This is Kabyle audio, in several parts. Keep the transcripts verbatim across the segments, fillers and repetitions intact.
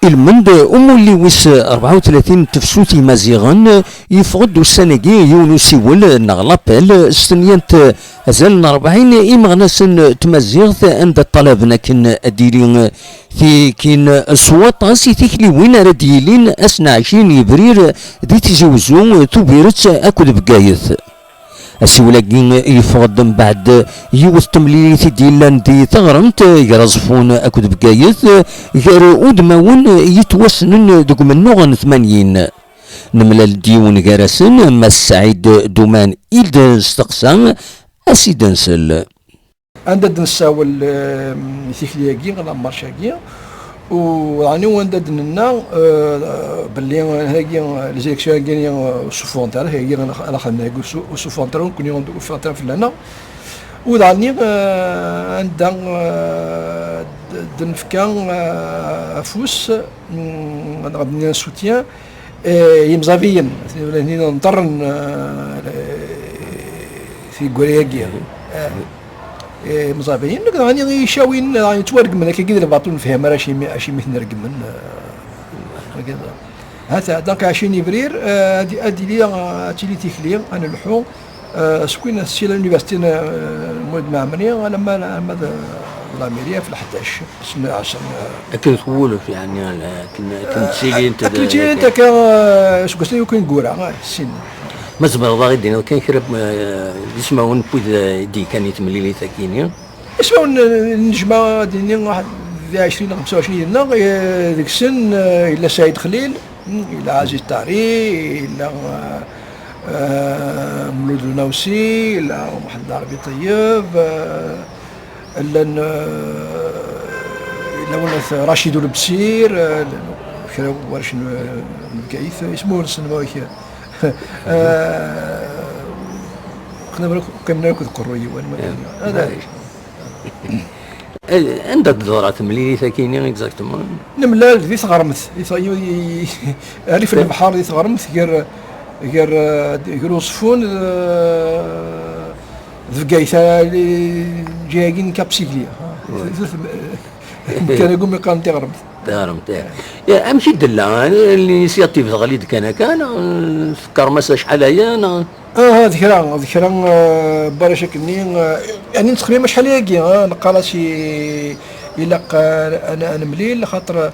Ilmend umulli wis rebɛa u tlatin n tefsut imaziɣen, yeffeɣ-d ussan-agi yiwen usiwel neɣ lapel s tenyant azal n rebɛin imeɣnasen n tmaziɣt, anda ṭṭalaben akken ad d-yili tikin s waṭas i tikliwin ara d-yilin ass n ɛecrin yebrir di Tizi Wezzu, Tubiret akked Bgayet. Asiwel-agi yeffeɣ-d mbeɛd yiwet temlilit i d-yellan di teɣremt gar Aẓeffun akked Bgayet, gar udmawen yettwassnen deg umennuɣ n tmanyin. Nemlal-d yiwen gar-asen, Mass Saɛid Duman i d-nesteqsa, a s-id-nsel. Anda d-nessawel, eh, tikli-agi, la marche-agi, u ɛni anda d-nenna, eh, belli, eh, hagi, eh, les élections-agi, eh, ur ssuffɣent ara, hagi, ala xedmen hagi, ur ssu-, ur ssuffɣent ara, nekkni ur ffiɣent ara fell-aneɣ. U daɣen, eh, anda, eh, d-, d-nefka, eh, afus, mm, neɣ d-nini soutien, eh, yimẓabiyen, nḍerren, eh, tiggura-agi. Eh, eh, imẓabiyen, nekk daɣen icawin, daɣen yettwaregmen akkagi di lbaṭel, ur nefhim ara acimi, acimi ten-regmen, eh, akkagi. Hata, donc, ɛecrin yebrir, eh, ad, ad yili, eh, ad tili tikli, ad nelḥu, eh, seg win si l'université n, eh, Mulud Mɛemmri, alamma, alamma d, d la mairie ɣef leḥdac, s-, ɛecrin, eh. Akken twulef, yeɛni, akken, akken ttilint d-, akken ttilint akka, eh, seg wasmi akk ineggura, eh, sin. Ma tzemreḍ ad aɣ-d-tiniḍ kan kra, eh, d ismawen n wid, eh, i d-yekkan i temlilit-agi-ni? Ismawen n, n nnejma, ad d-nini, waḥed di ɛecrin neɣ xemsa u ɛecrin yid-neɣ, eh, deg-sen, eh, yella Saɛid Xlil, mm, yella Ɛziz Tari, yella, eh, eh, Mulud Lunawsi, yella Muḥend Ɛerbi Ṭeyyeb, eh, llan, eh, yella wanat Racid Ulebsir, eh, kra warrac n, n Bgayet, isem ur nessen ma, eh, qqimen akk, qqimen akk deg uqerruy-iw, anwa. Eh, ad, eh, anda d-teḍra temlilit-agi-ni exactement? Nemlal di teɣremt, i te-, i, i, i, rrif n lebḥer di teɣremt, gar, gar, eh, gar Uẓeffun, eh, d Bgayet, eh, lǧiha-agi n Cap Siglia. Ouais. Amkan-agi umi qqaren tiɣremt. Tiɣremt, eh. Ya, amek i d-tella? L'initiative teɣli-d kan akka, neɣ, eh, tfekkrem-as acḥal aya, neɣ? Aha, d kra, d kra, eh, n warrac akkenni, eh, yeɛni nettxemmim acḥal ayagi, eh, neqqar-as i, ilaq, eh, ad, ad nemlil, xaṭer, eh,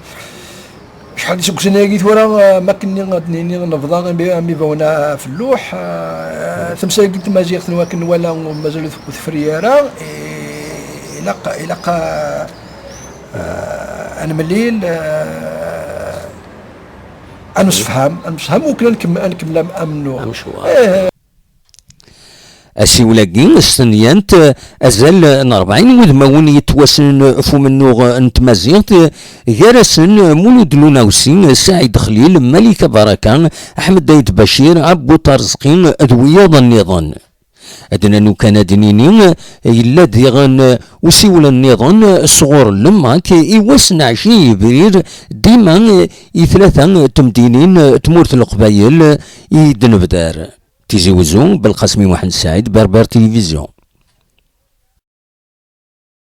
acḥal n iseggasen ayagi tura, eh, ma akkenni ad d-nini nebḍa am, am ibawen ɣef lluḥ, eh, tamsalt n tmaziɣt n wakken nwala mazal ur tefri ara, eh, ilaq, ilaq, eh, eh, ad nemlil, eh, ad nemsefham, ad nemsefham, wakken ad nkemmel, ad nkemmel am, amennuɣ. Amecwar. Eh, Asiwel-agi s tenyant, azal n rebɛin wudmawen yettwassnen f umennuɣ n tmaziɣt, gar-asen Mulud Lunawsi, Saɛid Xlil, Malika Baraka, Ḥmed Ayt Bacir, Ɛebbu Ṭarezqi d wiyaḍ nniḍen. Ad d-nanu kan ad d-nini, yella diɣen usiwel nniḍen sɣur Lemmak i wass n ɛecrin yebrir, dima i tlata n temdinin n tmurt n Leqbayel i d-nebder. Tizi Wezzu, Belqasmi Muḥend Saɛid, Berber Télévision.